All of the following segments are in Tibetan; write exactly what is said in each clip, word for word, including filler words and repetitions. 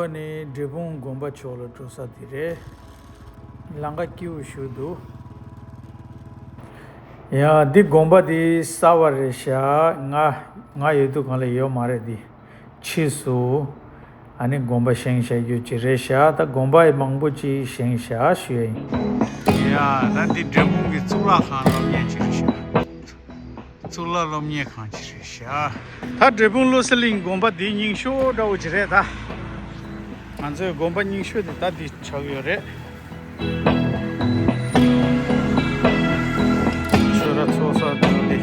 ནི་འབྲས་སྤུངས་དགོན་པ་ཕྱོགས་ལ་འགྲོ་ས་དེ་རེད། ལམ་ཁ་སྐྱིད་པོ་ཞིག་འདུག་ཡ། འདི་དགོན་པ་འདི་གསར་པ་རེད་ཤག་ང་ང་ཡོད་དུས་སྒང་ལ་ཡོད་མ་རེད། འདི་ཕྱིས་སུ་ཨ་ནི་དགོན་པ་བཞེངས་བཞག་རྒྱུ་ཅིག་རེད་ཤག་ད་དགོན་པ་ཡི་མང་པོ་ཅིག་བཞེངས་བཞག་ཞུ་ཡ་ཡིན། ཡ། ད་འདི་འབྲས་སྤུངས་ཀྱི་གཙུག་ལག་ཁང་སློབ་གཉེར་ཅིག་རེད་ཤག་གཙུག་ལག་སློབ་གཉེར་ཁང་ཅིག་རེད་ཤག་ད་འབྲས་སྤུངས་བློ་གསལ་གླིང་དགོན་པ་འདི་རྙིང་ཤོས་འདྲ་བོ་ཅིག་རེད་ད། ང་ཚོའི་དགོན་པ་རྙིང་ཤོས་དེ་ད་འདི་ཆགས་ཡོད་རེད། ཆོས་ར་ཚོགས་ས་དང་འདི།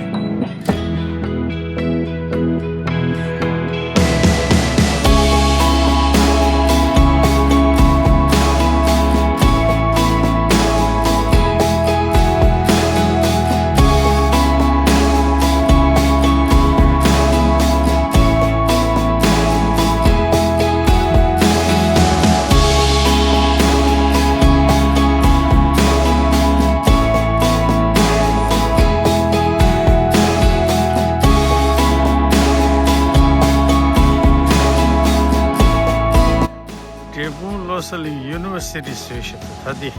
འབྲས་སྤུངས་བློ་གསལ་གླིང་ཡུ་ནི་ཝར་སི་ཊི་ཟེར་ཞིག་འདུག་ད་འདི།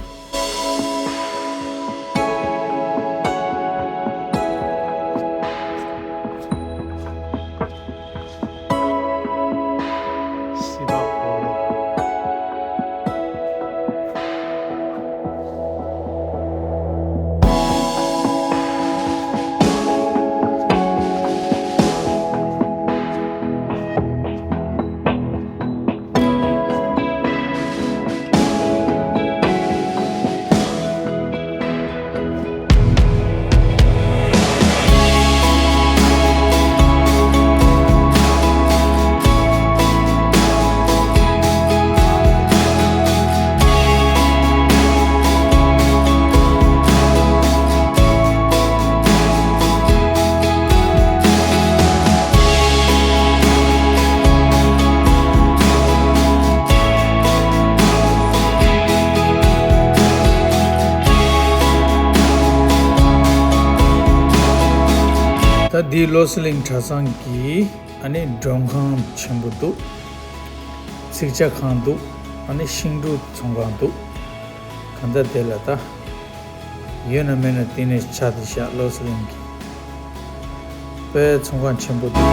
ད་འདི་བློ་གསལ་གླིང་གྲྭ་ཚང་གི་ཨ་ནི་མགྲོན་ཁང་ཆེན་པོ་འདུག་ཚིག་ཇ་ཁང་འདུག་ཨ་ནི་ཤིང་འབྲུ་ཚོང་ཁང་འདུག་གང་ལྟར་དེ་ལ་ད། ཡོད་ན་མེད་ན་དེ་ནས་ཆ་དེ་བཞག་བློ་གསལ་གླིང་གི་དཔེ་ཚོང་ཁང་ཆེན་པོ་འདུག་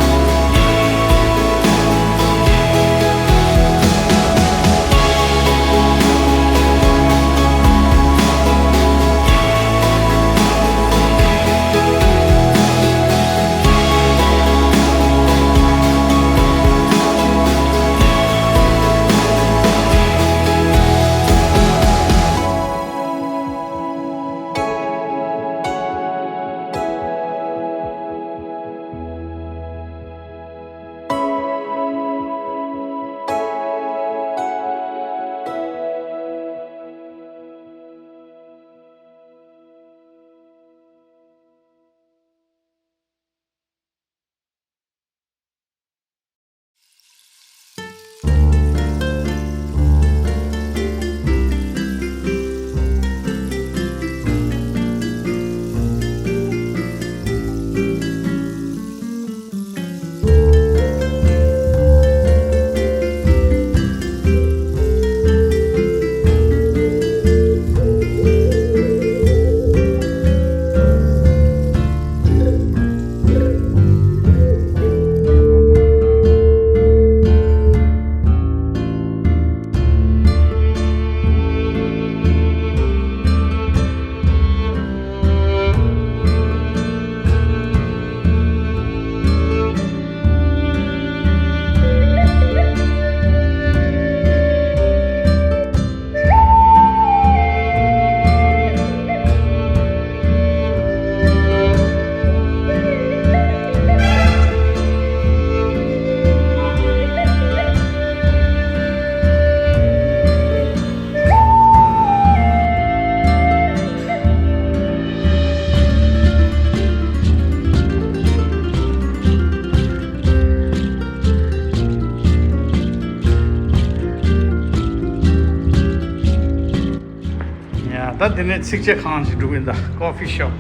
ཡ། ད་འདི་ནས་ཚིག་ཇ་ཁང་ཞིག་འགྲོ་གི་ཡིན་ད། Coffee shop.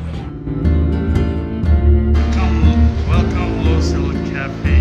Welcome, welcome, Lost Hill Cafe.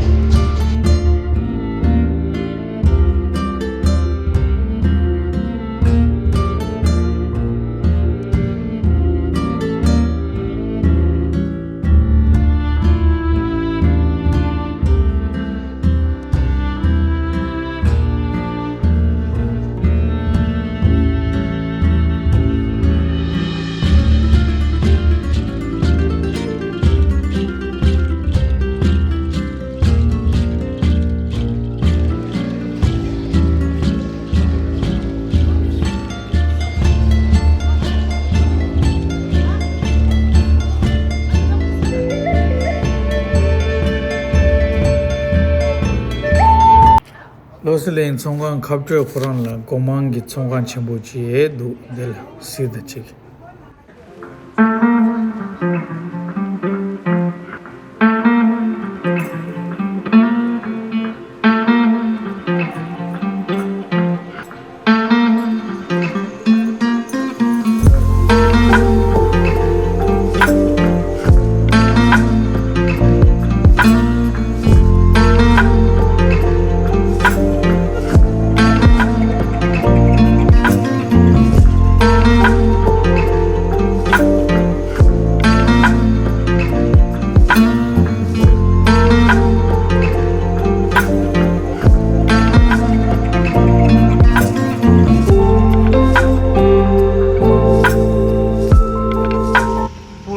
ལེན་ཚོང་ཁང་ཁ་སྤྲོད་ཁོ་རང་ལ་སྒོ་མང་གི་ཚོང་ཁང་ཆེན་པོ་ཅིག་འདུག། འདི་ལ་གཟིགས་དང་གཅིག།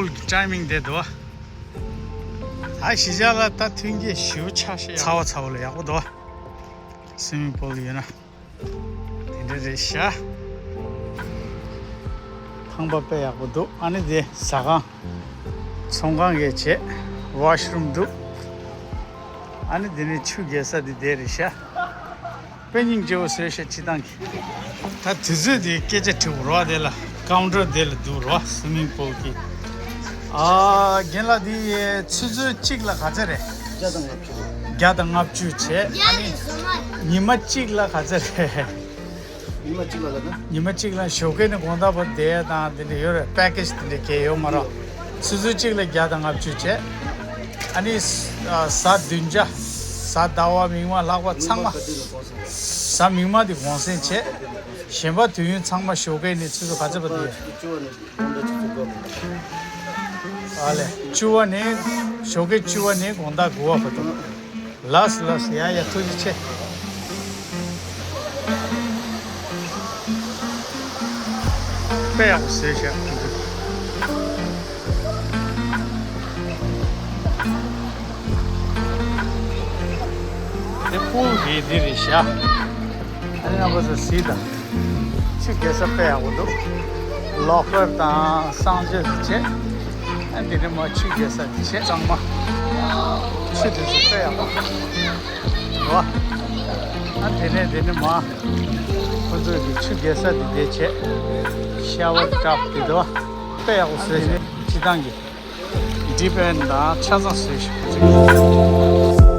པུལ་གྱི་ཊའི་མིང་དེ་འདུག། ད་གཞིས་ཆགས་ལ་ད་མཐུན་རྐྱེན་ཞེ་པོ་ཆགས་ཤག། ཚ་བ་ཚ་བ་ལ་ཡག་པོ་འདུག། སུའི་མིང་པུལ་ཡོད་ན། དེ་འདྲ་རེད་ཤག། ཁང་པ་དཔེ་ཡག་པོ་འདུག། ཨ་ནི་དེ་ཟ་ཁང་། ཚོང་ཁང་གི་བྱས། ཝ་ཤི་རུམ་འདུག། ཨ་ནི་དེ་ནས་ཆུ་རྒྱག་ས་དེ་དེ་རེད་ཤག། དཔེ་སྙིང་རྗེ་པོ་བཟོས་ཤག་སྤྱིར་བཏང་གི། ད་དུས་ཚོད་དེ་སྐད་ཆ་དྲི་དགོས་རེད་པ། དེ་ལ་ཀའུན་ཊར་དེ་ལ་འདུག་རེད་པ། སུའི་མིང་པུལ་གྱི། ཨ། རྒན་ལགས། དེ་ཆུ་ཚོད་གཅིག་ལ་ག་ཚོད་རེད། བརྒྱ་དང་ལྔ་བཅུ། བརྒྱ་དང་ལྔ་བཅུ་བྱས། ཨ་ནི་ཉི་མ་གཅིག་ལ་ག་ཚོད་རེད། ཉི་མ་གཅིག་ལ་ལབ་ན། ཉི་མ་གཅིག་ལ་ཞོགས་ཀས་ནས་དགོང་དག་བར་བསྡད་ཡ་དང་དེ་འདྲ་ཡོད་རེད། པེ་ཀེ་ཇི་དེ་འདྲ་གས་ཡོད་མ་རེད། ཆུ་ཚོད་གཅིག་ལ་བརྒྱ་དང་ལྔ་བཅུ་བྱས། ཨ་ནི་གཟའ་བདུན་ཅུ། གཟའ་ཟླ་བ། མིག་དམར། ལྷག་པ་ཚང་མ། གཟའ་མིག་དམར་དེ་གུང་སེང་བྱས། གཞན་པ་དུས་ཡུན་ཚང་མ་ཞོགས་ཀས་ནས་ཆུ་ཚོད་ག་ཚོད་བར་དུ་ཡོད། ཨ་ལས། བཅུ་པ་ནས། ཞོགས་ཀས་བཅུ་པ་ནས་དགོང་དག་དགུ་པ་བར་དུ། ལགས་སོ་ལགས་སོ། ཡ་ཡ། ཐུགས་རྗེ་ཆེ། དཔེ་ཡག་པོ་བཟོས་ཤག། དེ་པུལ་གྱི་འདི་རེད་ཤག། ཨ་ནི་རྣམ་པ་ཚོ་གཟིགས་དང་། ཆུ་རྒྱག་ས་དཔེ་ཡག་པོ་འདུག། ལོག་ཀར་དང་གསང་སྤྱོད་བྱས། ཨ། འདི་ནས་མར་ཆུ་རྒྱག་ས་དེ་བྱས། གཙང་མ། ཆུ་དེ་ཚོ་དཔེ་ཡག་པོ་འདུག། ཨ། དེ་ནས་དེ་ནས་མར་ཁོ་ཚོ་གི་ཆུ་རྒྱག་ས་དེ་དེ་བྱས། ཤ་ཝར་ཊབ་དེ་འདུག། དཔེ་ཡག་པོ་བཟོས་བྱས། སྤྱིར་བཏང་གི་ཌིབ་ཨེན་དང་ཆ་ཚང་བཟོས་ཤག།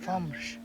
Farmers.